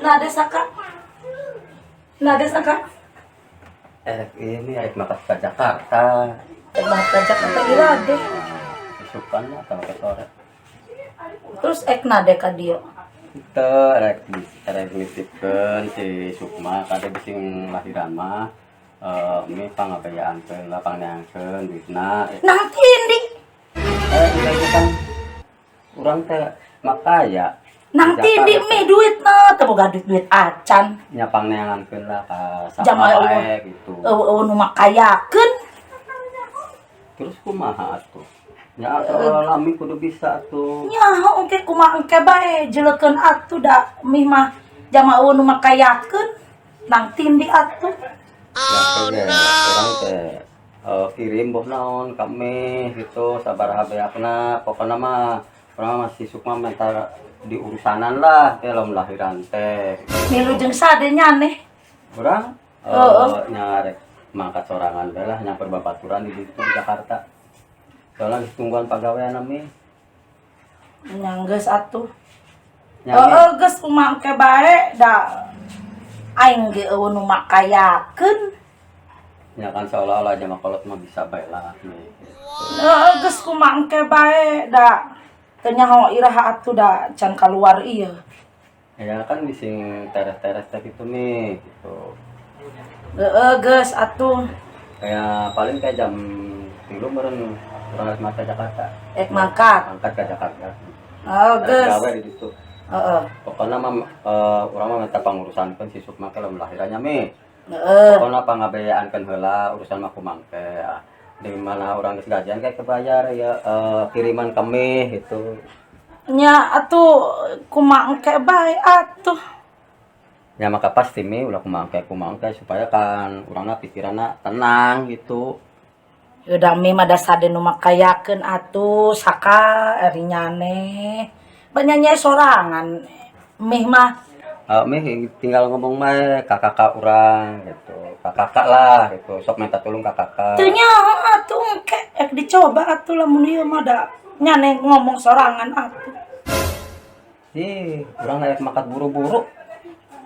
Nade Saka. Nade Saka. Eh, ini arek mangkat ke Jakarta. Rek mangkat ka Jakarta ira deh? Isukan lah kalau ke sore. Terus ek nade ka dieu? Teu, rek rek nitipkeun si Sukma kade bising lahiran mah mi pangabayaankeun lah, pangneangkeun duitna. Nang tindi. Eh, ini kan urang teh makaya. Nang tindi mi duitna, teu boga duit-duit acan. Nya pangneangankeun lah ka sapa Jamaah wae gitu. Eueuh nu makayakeun. Terus kumaha atuh? Nya atuh lami kudu bisa atuh. Nya engke kumaha engke bae jelekeun atuh, da mih mah jama eueuh nu makayakeun, nang tindi atuh. Oh, no. Urang teh kirim boh naon kami gitu sabaraha beakna, pokokna mah urang masih Sukma minta diurusanan lah teh lamun lahiran teh. Milu jeung sade nyaneh? Urang Heeh. Nya rek mangkat sorangan bae lah, nyamper babaturan di ditu di Jakarta. Soalnya geus tungguan pagawean mi. Nya geus atuh. Nya. Heeh, geus kumaha engke bae, da aing ge eueuh nu makayakeun. Nya kan seolah-olah jama kolot mah bisa bae lah mi gitu. Heeh, geus kumaha engke bae, da teu nyaho iraha atuh, da can kaluar ieu. Ya kan bising teres-teres teh gitu mi gitu. Heeh, geus atuh. Kayak paling kayak jam 3 meureun urang harus mangkat ke Jakarta. Ek mangkat. Mangkat ke Jakarta. Oh, geus. Gawe di situ. Heeh. Pokoknya mah urang mah minta pangurusankeun si Sukma kalau lahirannya mi. Heeh. Pokoknya pangabeyaankeun heula, urusan mah kumangke. Di mana urang geus gajian kayak kebayar ya kiriman kami gitu. Nya atuh kumaha engke bae atuh. Ya maka pasti mi ulah kumangke kumangke supaya kan urangna pikiranna tenang gitu. Udah mi mah da sade nu makayakeun atuh Saka, ari nyane. Banyak sorangan mih mah. Mi tinggal ngomong mah ke kakak urang gitu. Ke kakak lah gitu. Sok minta tolong ke kakak. Teu nyaho atuh, engke ek dicoba atuh lamun ieu mah, da nyane ngomong sorangan atuh. Ih, urang layak makan buru-buru.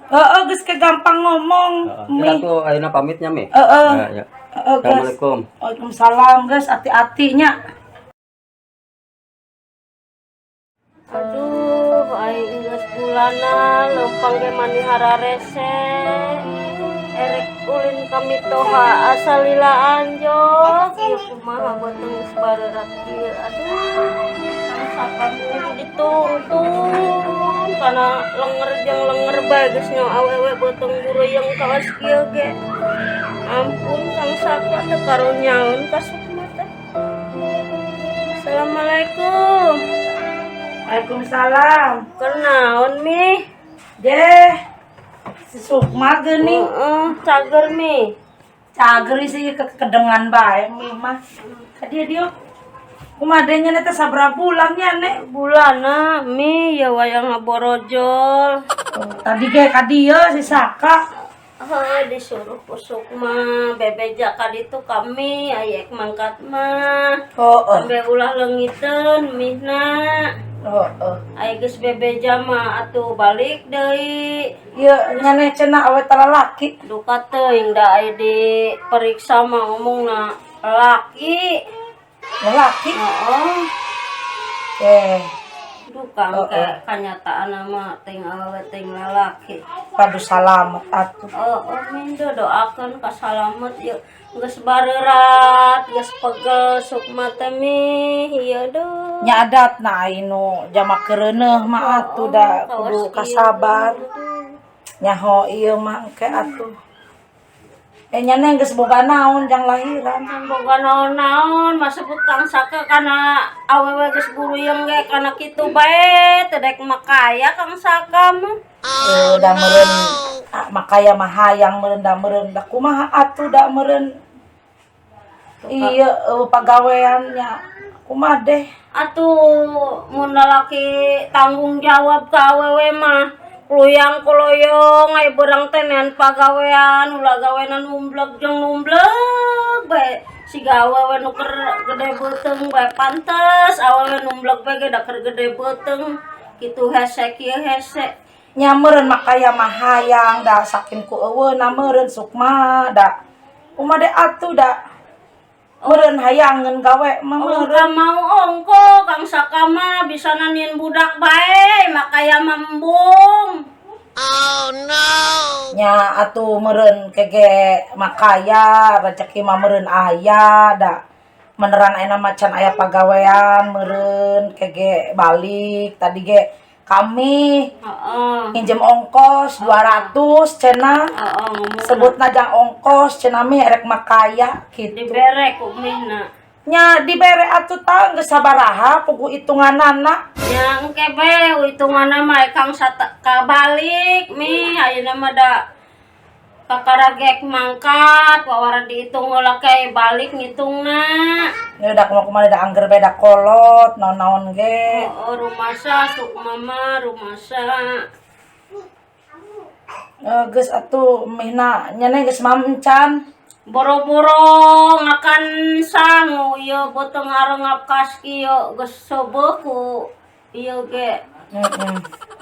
Heeh, geus ke gampang ngomong. Heeh. Mi. Ya tuh ayeuna pamitnya mi. Heeh. Ya, ya. Heeh, geus. Assalamualaikum. Waalaikumsalam, geus hati-hati nya. Aduh, aing geus bulanan leumpang ge mani hararese. Erek ulin ka mitoha asa lila anjog. Ieu kumaha beuteung geus bareurat kieu. Aduh, sapa ditungtun kana lenger jeung lenger bae geus nyaho awewe beuteung buruyeng kawas kieu ge. Ampun Kang Saka, teu karunyaeun ka Sukma teh. Assalamualaikum. Waalaikumsalam. Kunaon, Mi? Deh. Si Sukma geuning. Heeh, cager, Mi? Cager sih, kekedengan bae mi mah. Ka dieu dieu. Kumaha nya teh, sabaraha bulan nya, Nek? Bulana, Mi, ya wayang ngaborojol. Oh, tadi ge ka dieu si Saka. Heuh, disuruh ku Sukma bebeja ka ditu kami aya mangkat mah. Heeh. Sampai ulah leungiteun mihna. Heeh. Aya geus bebeja mah atuh balik deui. Ieu nyane cenah awe lalaki. Duka teuing, da aya diperiksa mah ngomongna laki. Lalaki. Heeh. Eh, Duka Oh, engke kanyataan mah ting awewe ting lalaki. Padu salamet atuh. Oh, mindo doakeun kasalamet yeuh. Geus bareurat, geus pegel Sukma teh, Mi. Ieu duh. Nya adatna anu jama keureuneuh mah atuh, da kudu kasabar. Nyaho ieu mah engke atuh. Eh, nyane geus boga naon jang lahiran? Can boga naon-naon, masebut Kang Saka kana awewe geus buruyeng ge kana kitu bae, teu dek makaya Kang Saka mah. Eh, da meureun ah, makaya mah hayang meureun, da meureun da kumaha atuh, da meureun iya pagaweannya kumaha deh. Atuh mun lalaki tanggung jawab ka awewe mah kluyang kuloyong, aya beurang teh nean pagawean, ulah gawenan numbleg jeung numbleg bae siga awewe nu keur gede beuteung bae. Pantes awewe numbleg bae ge da keur gede beuteung kitu, hese kieu hese. Nya meureun makaya mah hayang da saking ku euweuhna meureun Sukma da. Kumaha de atuh da meureun hayangeun gawe mah Oh, meureun. Mau ongko Kang Saka mah bisa nanien budak bae makaya mambung. Nya atuh meureun kege makaya rezeki mah meureun aya da meneran ayeuna mah can aya pagawean meureun kege balik tadi ge kami minjem ongkos 200 cenah. Heeh, ngomong. Sebutna jang ongkos cenah mih erek makaya kitu. Dibere ku mihna. Nya dibere atuh tah geus sabaraha puguh hitunganana. Nya engke bae hitunganna mah Kang Sata kabalik mi ayeuna mah da kakaragek mangkat wawara dihitung heula ke balik ngitungna. Nya udah kumaha-kumaha da angger beda kolot naon-naon ge. Oh, rumasa Sukma mah rumasa. Eh, geus atuh mihna nya geus mamcan. Boro-boro ngakan sangu ieu beuteung arengap kas kieu geus seubeuh ku ieu ge. Heeh.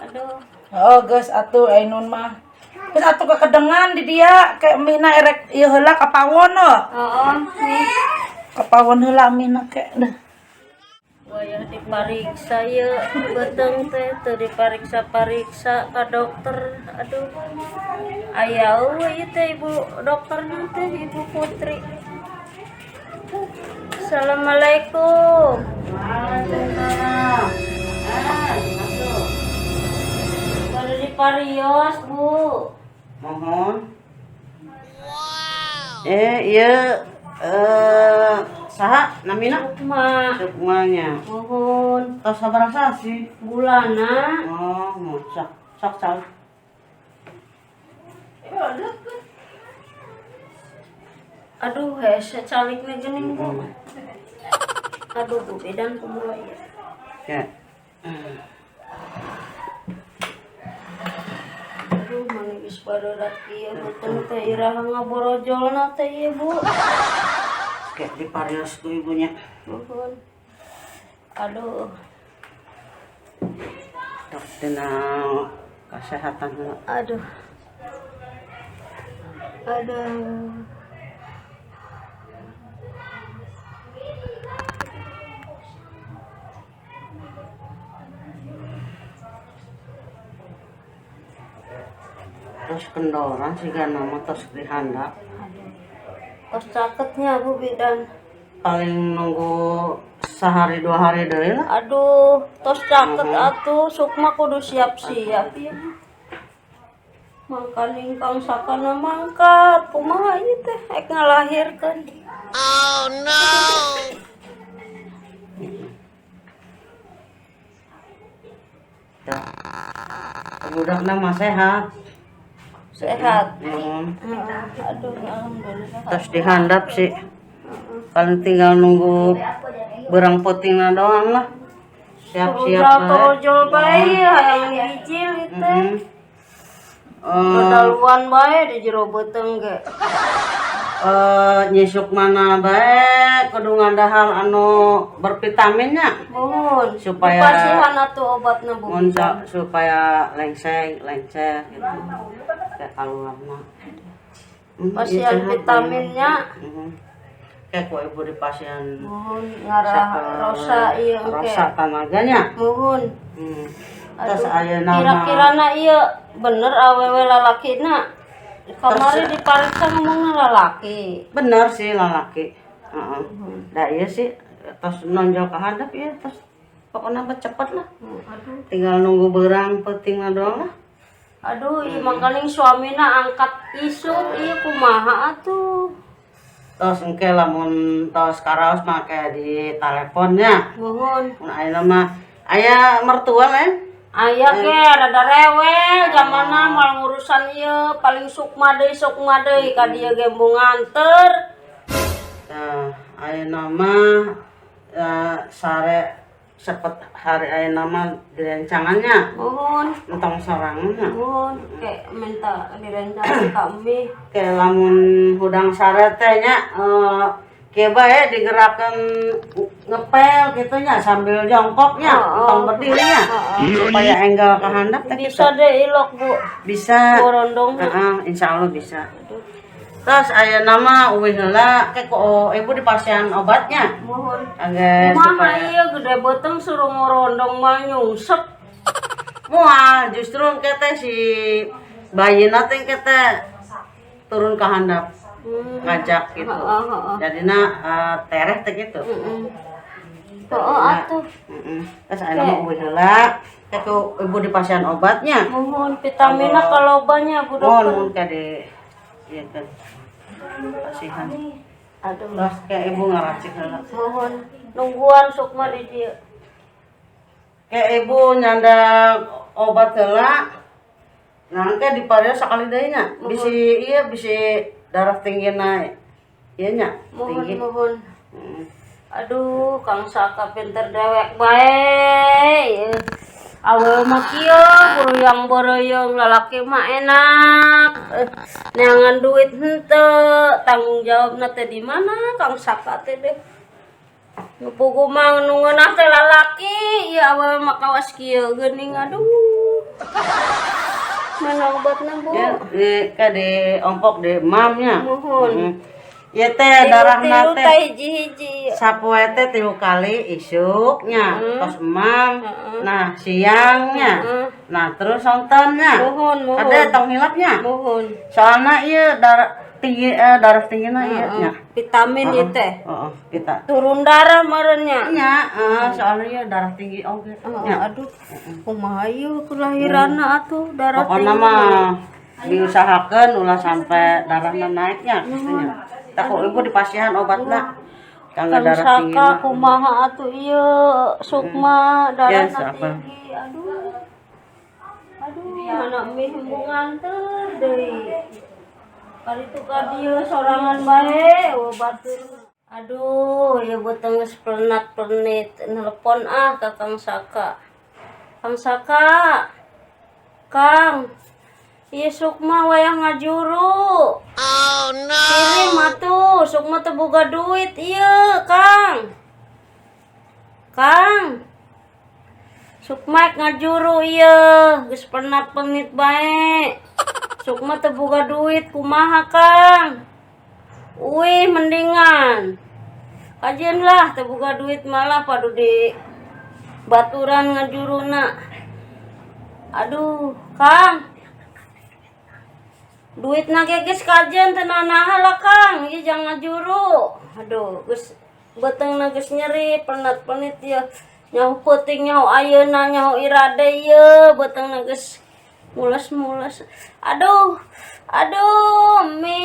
Aduh. Oh, geus atuh Ainun mah. Geus atuh kekedengan di dia kayak mihna erek ieu heula ka pawon heuh. Heeh, nih. Ka pawon heula mihna ke. Duh. Wayah dipariksa ieu beuteung teh teu dipariksa-pariksa ka dokter. Aduh. Aya eueuh ieu teh ibu dokterna teh Ibu Putri. Assalamualaikum. Waalaikumsalam. Ah, masuk. Baru diparios, Bu. Mohon. Eh, iya eh saha namina? Sukma. Sukmanya. Mohon. Tos sabaraha sih? Bulana. Oh, mau sok sok sok. Aduh, hese calikna geuning, Bu. Aduh, Bu, bedan kumaha ieu. Ya. Aduh, mana geus barodat kieu beuteung teh iraha ngaborojolna teh ieu, Bu. Kayak diparios ku ibunya. Nuhun. Aduh, Tok tina kesehatan heula. Aduh. Aduh. Terus kendoran siga nama tos dihandap. Aduh. Tos caketnya Bu bidan. Paling nunggu sehari dua hari deui lah. Aduh, tos caket atuh Sukma kudu siap-siap ya. Mangkaning Kang Sakana mangkat, kumaha ieu teh ek ngalahirkeun. Tuh. Budakna mah sehat. Sehat. Nuhun. Heeh, aduh, alhamdulillah. Terus dihandap sih. Paling tinggal nunggu berang putingna doang lah. Siap-siap Torojol bae. torojol bae hayang hijil ieu teh. Kedaluan bae di jero beuteung ge. Nyisuk mana bae kudu ngadahar anu bervitaminnya. Mohon Supaya- dipasihan atuh obatna Bu. Mun supaya lengseng, lengser gitu. Kayak kaluarna. Pasihan Iya, sehat, vitaminnya. Kayak ku ibu di pasien Mohon ngarah rosa ieu engke. rosa tanaganya. Mohon. Terus ayeuna mah Kira-kirana ieu bener awewe lalakina. Kamari dipariksa ngomongna lalaki. Bener sih lalaki. Heeh. Da ieu sih tos nonjol ke handap ieu tos pokoknya mah cepet lah. Aduh. Tinggal nunggu berang pentingna doang lah. Aduh, ieu mangkaning suamina angkat isuk ieu kumaha atuh. Tos engke lamun tos karaos make di teleponnya. Mohon. Mun ayeuna mah aya mertua lain. Aya ge rada rewel zamanna moal ngurusan ieu paling sukma deui ka dieu ge embung nganter. Tah, ayeuna mah sare sepet hari ayeuna mah direncangannya. Mohon. Entong soranganna. Mohon kayak minta direncang kami. Kayak lamun hudang sare teh nya Kieu bae digerakkan ngepel gitu nya sambil jongkoknya, tong berdirinya. Supaya enggal ke handap teh gitu. Bisa deh ilok, Bu. Bisa. Borondong. Heeh, insya Allah bisa. Terus aya nama uih heula ke ku ibu di pasien obatnya. Mohon. Agar Kumaha supaya ieu gede beuteung suruh ngorondong mah nyungsep. Moal, justru engke teh si bayina teh engke teh turun ke handap ngajak gitu. Heeh, heeh. Jadina tereh teh gitu. Heeh atuh. Heeh. Terus aya nama uih heula teh ku ibu di pasien obatnya. Mohon vitaminna kalau banyak, Bu Mohon Dokter. Mohon ka di ieu kan. Pasihan. Aduh. Terus kayak ibu ngaracik heula. Mohon nungguan sukma di dieu. Kayak ibu nyandak obat heula. Nah, engke dipariksa sakali deui nya. Bisi iya bisi darah tinggi naik. Iya nya, Mohon tinggi. Mohon. Aduh, Kang Saka pinter dewek bae. Awewe mah kieu, buruyang boreyong, lalaki mah enak. Eh, neangan duit henteu, tanggung jawabna teh di mana Kang Saka teh deh. Nu puguh mah nu ngeunah teh lalaki, ieu awewe mah kawas kieu geuning, aduh. Mana obatna, Bu? Ya, di ka di ompok di mamnya. Mohon. Ya teh darahna Tilu teh teh hiji-hiji. Sapoe teh tilu kali isuknya, tos emam. Nah, siangnya. Nah, terus sontennya. Mohon, mohon. Ada tong hilapnya. Mohon. Soalnya iya darah tinggi darah tinggi iya nya. Vitamin ieu teh. Heeh, kita. Turun darah meureunnya. Nya, soalnya iya darah tinggi oge. Oh, Nya. aduh, kumaha ieu kelahiranna atuh darah Pokoknya tinggi. mah diusahakan ulah sampai darahnya naiknya gitu nya. Takut ibu dipasihan obatna. Kanggo Kang darah tinggi Saka mah. Kumaha atuh ieu sukma darahna Ya, siapa? tinggi. Aduh. Aduh, mana mie embung nganter deui. Kali itu ka dieu sorangan bae, oh batur. Aduh, ieu beuteung geus plenat-plenit nelepon ah ka Kang Saka. Kang Saka. Kang. Ieu sukma wayah ngajuru. Oh no. Kirim atuh, sukma teu boga duit ieu, Kang. Kang. Sukma ek ngajuru ieu, geus penat-penit bae. Sukma teu boga duit kumaha, Kang? Wih, mendingan. Kajian lah teu boga duit malah padu di baturan ngajuruna. Aduh, Kang. Duit na ge geus kajian teu nanaha lah, Kang. Ieu jangan ngajuru. Aduh, geus beuteungna geus nyeri, penat-penit ieu. Nyaho peuting, nyaho ayeuna, nyaho irade ieu, beuteungna geus mules-mules. Aduh, aduh, mi,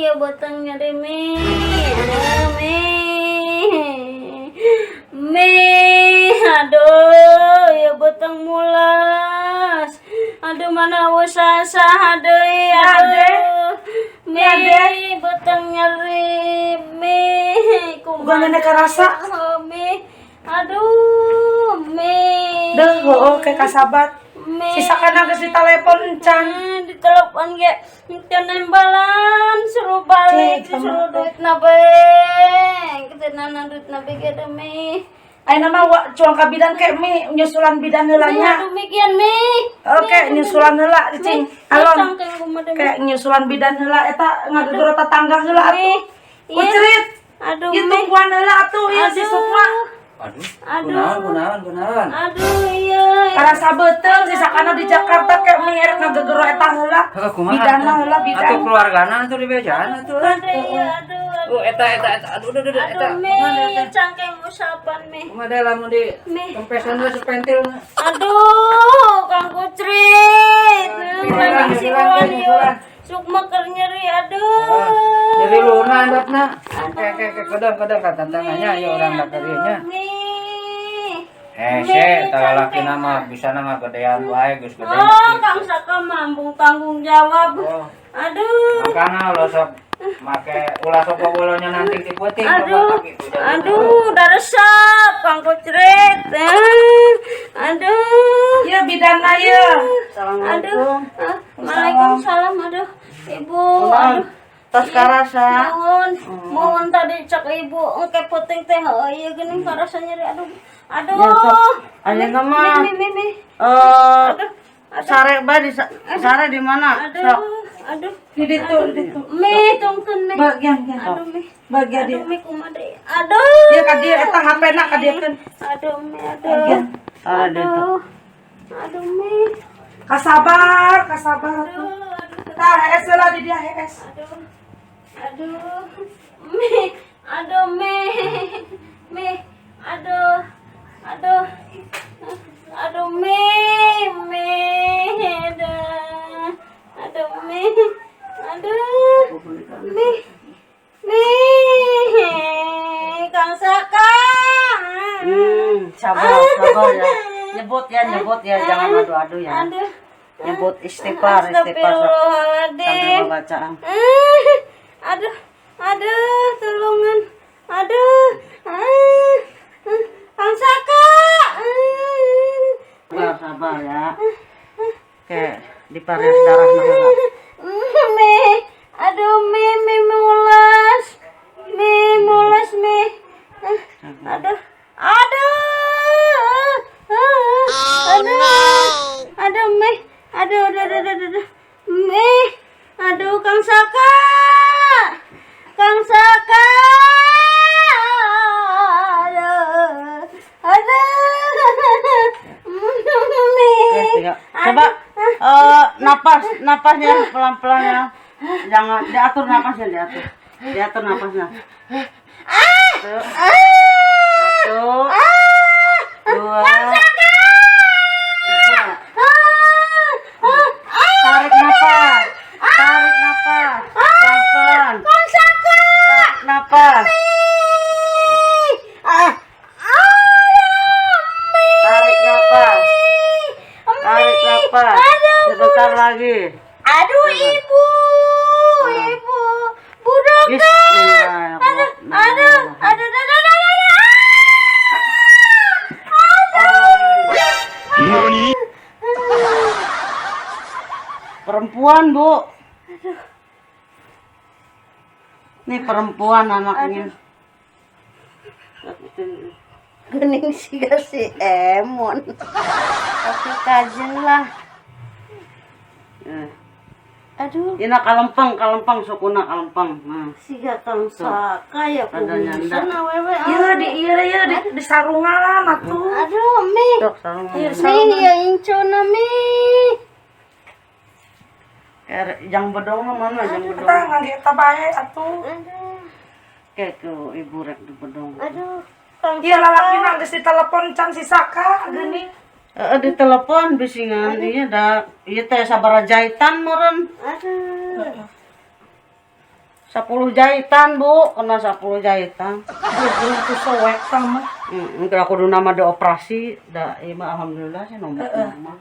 ieu beuteung nyeri mi. Aduh, mi. Mi, aduh, ieu beuteung mules. Aduh, mana usah saha deui, aduh. Mi, beuteung nyeri, mi. Bukan nenek karasa. Oh, mi. Aduh, mi. Deh, heueuh ke kasabat. Mi. Sisa kana geus ditelepon encan. Di telepon ge teu nembalan, suruh balik, Cek, disuruh sama duit na be. Ketenanan duit na be ge mi. Ayeuna mah wa cuang ka bidan ke mi nyusulan bidan heula Mi, nya. aduh mikian mi. Oke, nyusulan heula cing. Alon. Cangkeng kumaha deh, Mi. Kayak nyusulan bidan heula eta ngagegero tetangga heula Mi. atuh. Iya. Kucerit. Aduh, Ieu Mi. tungguan heula atuh ieu si Aduh. Sukma. Aduh, Aduh. kunaon, kunaon, kunaon. Aduh, iya. Karasa beuteung si sakana di Jakarta ke mi erek ngagegero eta heula. Heuh, kumaha? Bidanna heula bidan. Atuh keluargana atuh di bejaan atuh. Aduh, iya, aduh, aduh. Oh, eta eta eta aduh aduh aduh eta. Aduh, mi, cangkeng usapan mi. Kumaha deh lamun di Mi. kempesan we sepentil. Aduh, Kang Kucrit. Hilang, Banyak si hilang, Wan hilang. Sukma keur nyeri, aduh. Jadi luna andapna. Oke oke oke kedeng kedeng ka tantangannya ya urang da ka dieu nya. Mi. Hese eta lalaki mah bisa ngagedean wae geus gede. Oh, Kang Saka mambung tanggung jawab. Oh. Aduh. Makana ulah sok make ulah sok bolonya nanti ti peuting Aduh, coba gitu. aduh, udah resep, Kang Kucrit. Eh, aduh, Ieu bidanna ieu. aduh. Ah, Waalaikumsalam, aduh, Ibu, aduh. Tos karasa. Mohon, mohon tadi cek ibu engke penting teh heuh ieu geuning karasa nyeri aduh. Aduh. Ya, sok. Ayeuna mah. Mi mi mi. Eh, Aduh. sare bae di sare di mana? Aduh. Sok. Aduh. Di ditu, di ditu. Mi tungtun mi. Bagian ya. Aduh mi. Bagian dia. Aduh mi kumaha deui. Aduh. Ieu ka dieu eta HP-na ka dieu keun. Aduh mi aduh. Sare di ditu. Aduh. Aduh mi. Kasabar, kasabar atuh. Aduh, aduh. Tah hees lah di dia hees. Aduh. Aduh. Mi. Aduh mi. Mi. Aduh. Aduh. Aduh mi. Mi. Aduh. Aduh mi. Aduh. Mi. Mi. Kang Saka. Sabar, sabar ya. Nyebut ya, jangan adu-adu ya. Aduh. Nyebut istighfar, istighfar sok. Sambil Astagfirullahaladzim. bacaan. Aduh, aduh, tulungan. Aduh. Ah, ah, Kang Saka. Ah. Sabar, sabar ya. Oke, dipares darah heula. Mi, aduh, mi, mi mulas. Mi mulas, mi. Ah, aduh, aduh. Ah, aduh. Aduh, mi. Aduh, aduh, aduh, aduh, aduh. Mi. Aduh, Kang Saka. Kang Saka. Aduh. Aduh. Mi. Oke, tiga. Coba napas, napasnya pelan-pelan ya. Jangan diatur napasnya, diatur. Diatur napasnya. Satu. Satu. Dua. Tiga. Tarik napas. Tarik napas. Pelan-pelan. Kang Saka. Tarik napas. Ah. Tarik napas. Tarik napas. Aduh, Sebentar lagi. Aduh, ibu. Ibu. Bu dokter. Aduh, aduh, aduh, aduh, aduh, aduh, aduh. Perempuan, Bu. Nih perempuan anaknya. Gening siga si Emon. Tapi kajen lah. Eh. Aduh, Ina kalempeng, kalempeng sukuna kalempeng. Nah. siga Kang Saka ya Ada nyanda. kumisan awewe. Ieu di ieu ieu di sarungan atuh. Aduh, Mi. Sok sarung. Mi, ya incona Mi. Jang bedong mana jang bedong? Eta ngangge eta bae atuh. Aduh, Kayak ke ibu rek di bedong. aduh. Kang Ieu lalakina geus ditelepon can si Saka geuning. Eh, di telepon bisingan iya da ieu teh sabaraha jahitan meureun. Aduh. 10 jahitan, Bu, kena 10 jahitan. Ieu ku soek tah mah. Heeh, mm, kudu nama dioperasi, da ieu mah alhamdulillah sih nomor nama.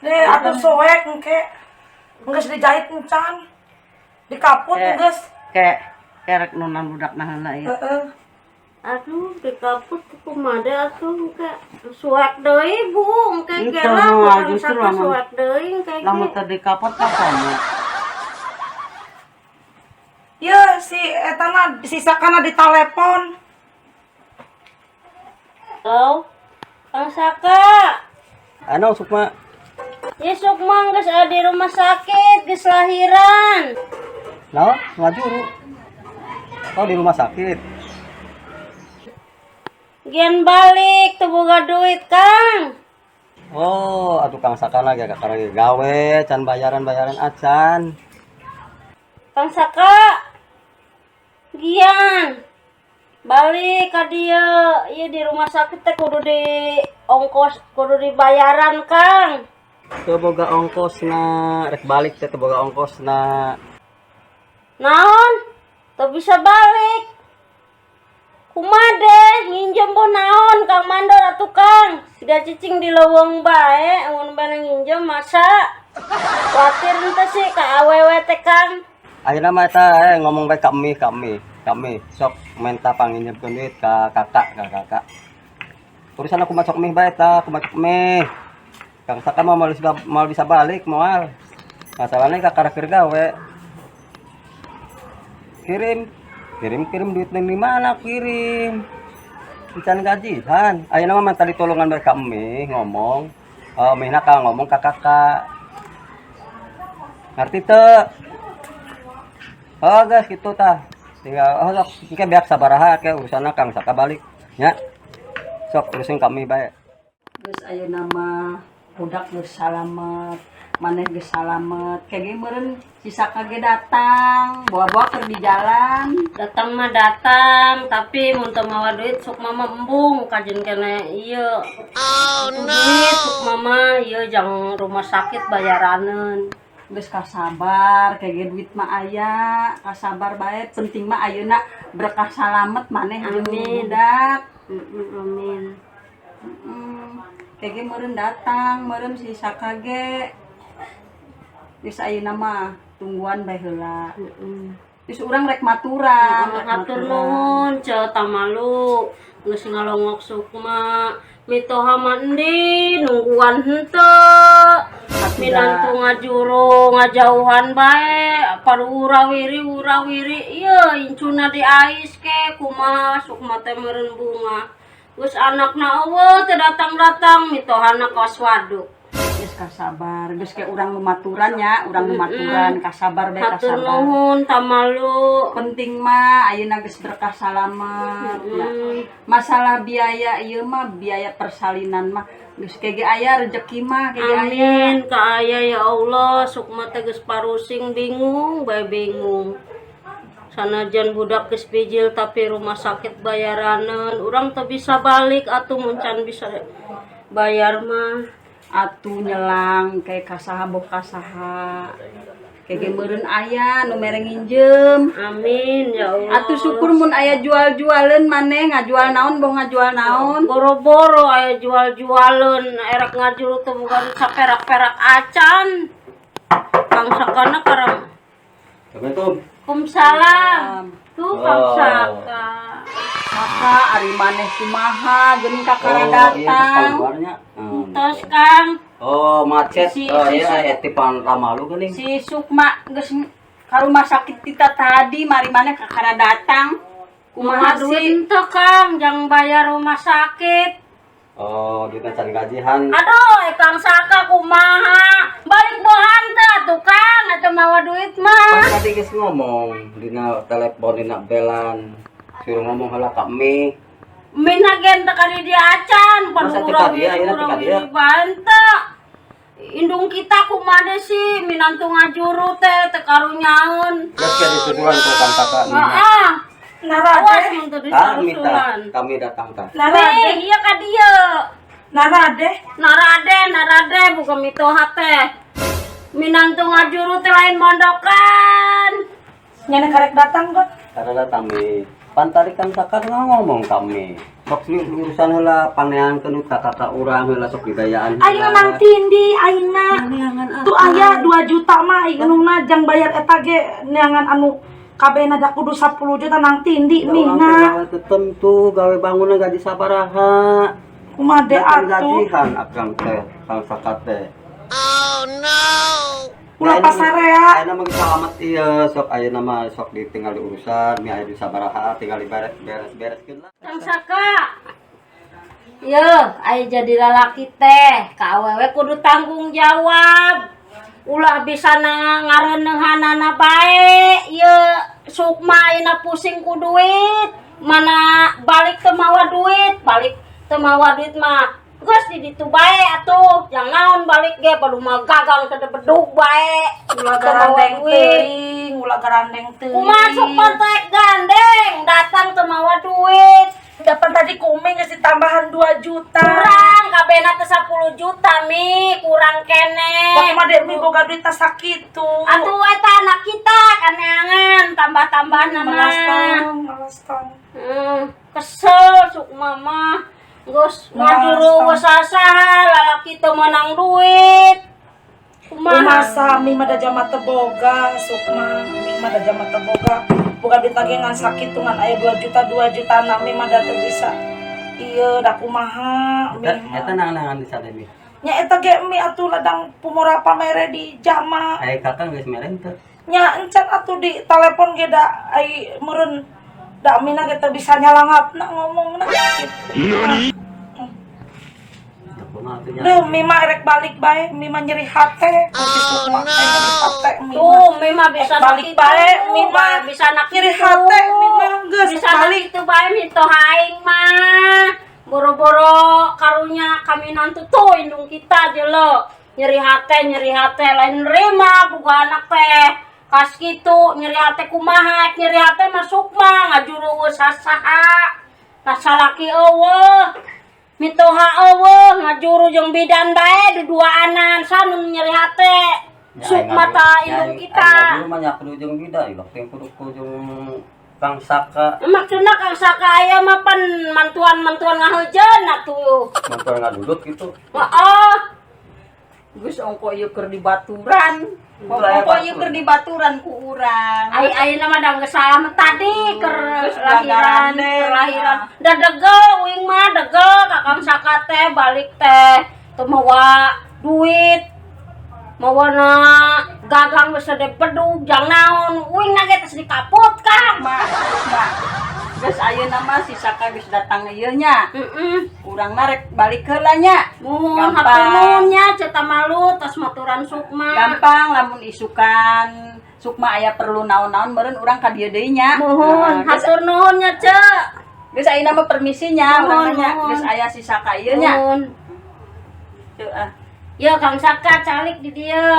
Deh atuh soek engke. Geus dijahit encan. Dikaput geus. Kayak kerek nunan budak nah heula ieu. Heeh. Aduh, dikaput kumaha atuh engke suek deui, Bu, engke Itu, gela ku Kang justru Saka suek deui engke ge. Lamun teu dikapot mah komo. Ieu si etana si Sakana ditelepon. Kau, Kang Saka. Ano Sukma? Ya Sukma geus aya di rumah sakit, geus lahiran. Naon? Ngajuru. Oh di rumah sakit. Gian balik teu boga duit, Kang. Oh, atuh Kang Saka lagi agak lagi gawe, can bayaran-bayaran acan. Kang Saka. Gian. Balik ka dieu. Ieu di rumah sakit teh kudu di ongkos, kudu dibayaran, Kang. Teu boga ongkosna, rek balik teh teu boga ongkosna. Naon? Teu bisa balik. Kumaha deh, nginjem boh naon Kang Mandor atuh Kang. Siga cicing di leuweung bae, mun bana nginjem masa. Kuatir henteu sih ka awewe teh Kang. Ayeuna mah eta ngomong bae kami kami kami sok minta panginjemkeun duit ka kakak ka kakak. Urusan aku macok mih bae ta, aku macok mih. Kang Saka mah moal bisa balik moal. Masalahnya kakak keur gawe. Kirim kirim kirim duit nang di mana kirim. Encan gajihan. Ayeuna mah minta ditolongan mereka mie ngomong. Oh, mihna ka ngomong ka kakak. Ngerti teu? Oh, guys, gitu tah. Tinggal oh sok engke beak sabaraha ke urusanna Kang Saka balik. Nya. Sok urusin kami bae. Geus ayeuna mah budak geus salamet, maneh geus salamet. Kayak meureun si Saka ge datang, bawa-bawa keur di jalan. Datang mah datang, tapi mun teu mawa duit sok mama embung kajen kene ieu. Oh no. Duit sok mama ieu jang rumah sakit bayaraneun. Geus kasabar, kayak ge duit mah aya, kasabar bae, penting mah ayeuna berkah salamet maneh jeung Amin. Budak. Amin. Kayak ge meureun datang, meureun si Saka ge. Geus ayeuna mah tungguan bae heula. Geus urang rek maturan, rek Hatur maturan. Nuhun ce tamalu geus ngalongok sukma mitoha mah endi nungguan henteu minantu ngajuru ngajauhan bae paru urawiri urawiri ieu incuna di ais ke kumaha sukma teh meureun bunga geus anakna eueuh teu datang-datang mitohana kawas waduk. Geus kasabar, geus ke urang nu maturan nya, urang nu maturan, kasabar bae Hatur kasabar. Nuhun tamalu. Penting mah ayeuna geus berkah salamet ya. Masalah biaya ieu mah biaya persalinan mah geus ke ge aya rezeki mah ke ge aya. Amin ka aya ya Allah, sukma teh geus parusing bingung bae bingung. Sanajan budak geus bijil tapi rumah sakit bayaraneun, urang teu bisa balik atuh mun can bisa bayar mah. Atuh nyelang kayak kasaha boh kasaha. Kayak ge meureun aya nu mere nginjem. Amin ya Allah. Atuh syukur mun aya jual-jualeun maneh ngajual naon boh ngajual naon. Boro-boro aya jual-jualeun erek ngajul teh bukan saperak-perak acan. Kang Sakana karang. Assalamualaikum. Waalaikumsalam. Tuh Kang Oh. Saka. Saka ari maneh kumaha geuning kakara Oh, iya, datang. keluarnya. Tos Kang. Oh, macet. Si- Oh, si- iya, eti pan lama lu geuning. Si Sukma geus ka rumah sakit kita tadi mari maneh kakara datang. Kumaha Kumaha duit sih? henteu Kang, jang bayar rumah sakit. Oh, duitnya can gajihan. Aduh, eh, Kang Saka kumaha? Balik bohan teh atuh Kang, atuh mawa duit mah. Pas tadi geus ngomong dina telepon dina belan. Suruh ngomong heula ka Mi. Mina gen teh kali dia acan, Masa teu ka dia, ayeuna teu ka dia? Bante. Indung kita kumaha sih minantu ngajuru teh teu karunyaeun. Geus ke dituduhan ku Kang Saka. Heeh. Narade, Awas mun teu Ah, minta disusulan. kami datang tah. narade, Nih, iya ka dieu. Narade. Narade, narade bukan mitoha teh. Minantu ngajuru teh lain mondokan. Nyana karek datang kok. Karena datang Mi. Pan tadi Kang Saka ngomong kami. Sok sih urusan heula paneankeun ka kakak urang heula sok didayaan. Ayeuna nang tindi ayeuna. Tuh aya 2 juta mah ayeuna jang bayar eta ge neangan anu kabehna da kudu 10 juta nang tindi mina. Gawe tertentu, gawe bangunan gaji sabaraha. Kumaha de Datang atuh. gajihan akang teh, Kang Saka teh. Ulah pasarea. Ayeuna mah geus salamet ieu, sok ayeuna mah sok ditinggal di urusan, mi aya di sabaraha tinggal diberes-bereskeun lah. Kang Saka. Yo, ayo jadi lalaki teh, ka awewe kudu tanggung jawab. Ulah bisa na ngareuneuhanana bae. Ye, Sukma ayeuna pusing ku duit. Mana balik teu mawa duit, balik teu mawa duit mah. Geus di ditu bae atuh, jang naon balik ge padu mah gagang teu bedug bae. Ulah Teu mawa garandeng duit. teuing, ulah garandeng teuing. Kumaha Sukma teh gandeng, datang teu mawa duit. Dapat tadi kuming geus ditambahan 2 juta. Kurang kabehna teh 10 juta mi, kurang keneh. Bak mah dek mi boga duit tas sakitu. Atuh eta anak kita kaneangan tambah-tambah nama. Malas tong, malas tong. Kesel Sukma mah. Geus Malas ngajuru tong. sasaha lalaki teu menang duit. Kumaha? Kumaha mi mah da jama teu boga, Sukma mi mah da jama teu boga. Boga duit lagi ngan sakitu ngan aya 2 juta 2 juta na mi mah da teu bisa. Iya da kumaha mi Eta mah. eta nang-nangan di sana mi. Nya eta ge mi atuh ladang pumorapa mere di jama. Aya kakak geus mere teu? Nya encan atuh di telepon ge da ai meureun da Amina ge teu bisa nyalangapna ngomongna gitu. Duh, Mima rek balik bae, Mima nyeri hate, si Sukma teh nyeri hate Mima. Tuh, Mima bisa Balik kitu. Bae, Mima. Bisa nak Nyeri kitu. Hate, Mima geus Bisa balik. Itu bae mitoha aing mah. Boro-boro karunya kami nantu tuh indung kita jelo. Nyeri hate lain nerima buka anak teh. Kas kitu nyeri hate kumaha, nyeri hate masuk mah ngajuru sasaha. Kasalaki eueuh. Mitoha eueuh ngajuru jeung bidan bae duduaanan sanu nyeri hate. Sukma ta indung kita. Aing mah nya kudu jeung bidan, ilok teh kudu jeung Kang Saka. Maksudna Kang Saka aya mah pan mantuan-mantuan ngaheujeun atuh. Mantuan ngadudut gitu. Heeh. Geus ongko ieu keur dibaturan. Ulah Ongko ieu keur dibaturan ku urang. Ai ayeuna mah da geus salamet tadi keur Geus lahiran, garandeng. Keur lahiran. Da degel uing mah degel ka Kang Saka teh balik teh teu mawa duit. Mawana gagang geus ade bedug jang naon uing na ge tos dikaput Kang. Mak, mak. Geus ayeuna mah si Saka geus datang ieu nya. Heeh. Urang rek balik heula nya. Muhun Gampang. hatur nuhun nya Ceu Tamalu tos maturan Sukma. Gampang lamun isukan Sukma aya perlu naon-naon meureun urang ka dieu deui nya. Muhun Nah, geus hatur nuhun nya Ceu. Geus ayeuna mah permisinya Muhun, urang nya. muhun. Geus aya si Saka ieu nya. Muhun. Teu ah. Ya Kang Saka calik di dieu.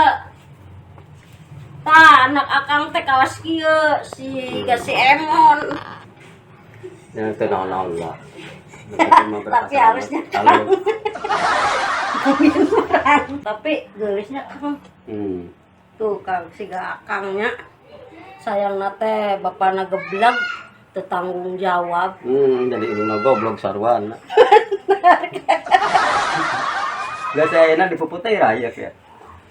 Tah anak akang teh kawas kieu si si Emon. Ya teu naon-naon lah. Tapi harusnya Tapi geulisnya Kang. Tuh Kang siga akangnya. Sayangna teh bapana gebleg teu tanggung jawab. Jadi indungna goblok sarwana. Gak saya enak dipuput teh raya ya.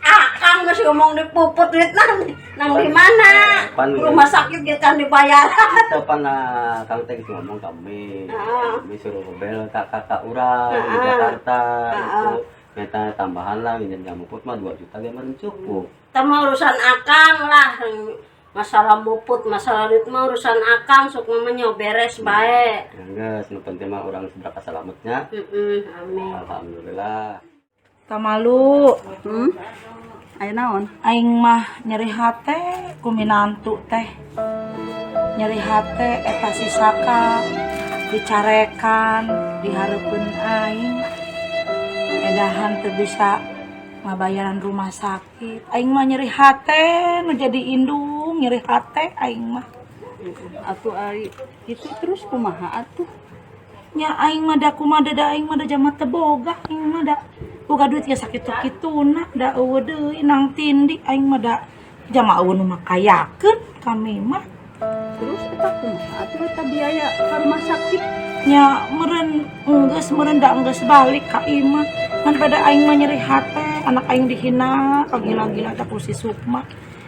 Akang masih ngomong dipuput duit nang nang di mana? Pan- Rumah sakit ge kan dibayar. Kapan lah Kang teh geus ngomong kami. Heeh. Kami suruh ngebel ka kakak urang di Jakarta gitu. Minta tambahan lah minjem jam muput mah 2 juta ge mah cukup. Kita mah urusan akang lah. Masalah muput, masalah duit mah urusan akang sok mamanya beres bae. Ya geus, nu penting mah urang seberapa selamatnya. Heeh, amin. Alhamdulillah. Tamalu, Aya naon? Aing mah nyeri hate ku minantu teh. Nyeri hate eta si Saka dicarekan di hareupeun aing. Edahan teu bisa ngabayaran rumah sakit. Aing mah nyeri hate nu jadi indung, nyeri hate aing mah. Atuh ari itu terus kumaha atuh? Nya aing mah da kumaha da aing mah da jama teu boga, aing mah da boga duit ya sakitu-kituna da eueuh deui nang tindi aing mah da jama eueuh nu makayakeun kami mah. Terus eta kumaha atuh eta biaya ka rumah sakit? Nya meureun enggeus meureun da enggeus balik ka imah ngan pada aing mah nyeri hate anak aing dihina kagila-gila teh ku si Sukma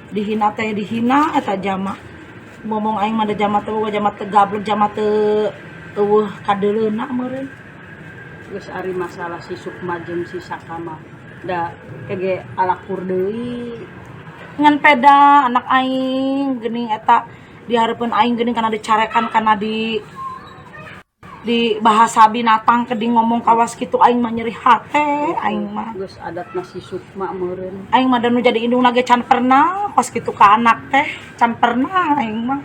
dihina teh dihina eta jama ngomong aing mah da jama teu boga jama teu gablek jama teu eueuh kadeuleuna meureun. Geus ari masalah si Sukma jeung si Saka mah da kege alakur deui. Ngan peda anak aing geuning eta dihareupeun aing geuning kana dicarekan kana di bahasa binatang keding ngomong kawas kitu aing mah nyeri hate aing mah. Geus adatna si Sukma meureun. Aing mah da nu jadi indung ge can pernah kos kitu ka anak teh can pernah aing mah.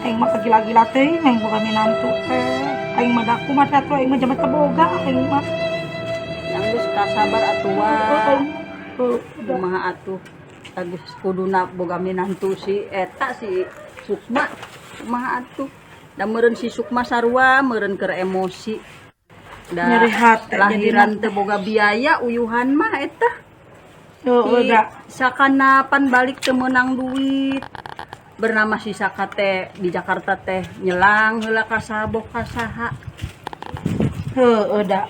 Aing mah kagila-gila teh aing boga minantu teh aing mah da kumaha atuh aing mah jama teu boga aing mah. Yang geus kasabar atuh wa. Heuh. Kumaha atuh geus kuduna boga minantu si eta si Sukma kumaha atuh da meureun si Sukma sarua meureun keur emosi da Nyeri hate lahiran teu boga biaya uyuhan mah eta. Heuh Si da. Sakana pan balik teu meunang duit bernama si Saka teh di Jakarta teh nyelang heula ka sabok ka saha. Heueuh da.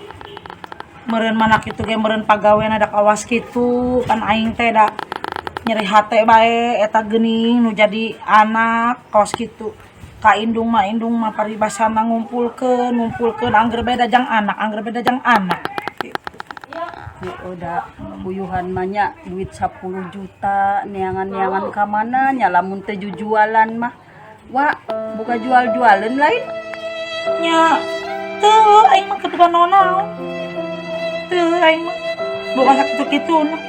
Meureun mana kitu ge meureun pagawean da kawas kitu kan aing teh da nyeri hate bae eta geuning nu jadi anak kawas kitu. Ka indung mah paribasana ngumpulkeun ngumpulkeun angger beda jang anak angger beda jang anak. Gitu. Heueuh da uyuhan mah nya duit 10 juta neangan-neangan ka mana nya lamun teu jujualan mah. Wa, buka jual-jualan lain. Nya teu, aing mah ketukan naon. Teu, aing mah bukan sakitu-kitu.